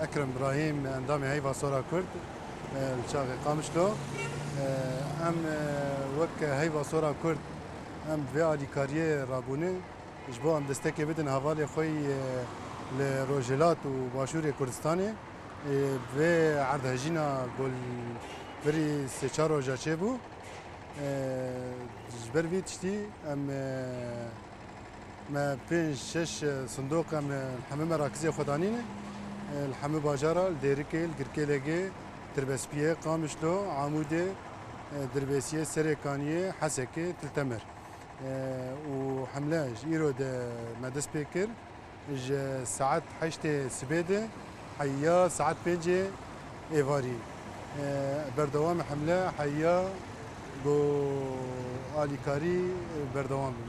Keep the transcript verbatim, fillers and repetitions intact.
Ekrem Birahîm, endamê Heyva Sora Kurd, e, li çaxê Qamişlo. E, em, e, wek Heyva Sora Kurd, em vê alîkariyê rabûne. Ji bo em destekê bidin hevalê xwe yî, e, li Rojhilat û Başûrê Kurdistanê, e, vê erdhejîna ku li virî sê çar roja çêbû. E, ji ber vî tiştî em, e, me pênc şeş, e, sindoq em, e, li hemû merakizê xwe danîne. E, li hemû bajara, li Dêrikê, li Girkêlegê, Tirbespiyê, Qamişlo, Amûdê, e, Dirbêsiyê, Serêkaniyê, Hesekê, Til Temer. E, û hemle ji îro de me dest pê kir. Ji saet heştê sibê de heya saet pêncê êvarî, e, berdewam e hemle, heya ku alîkarî berdewam be.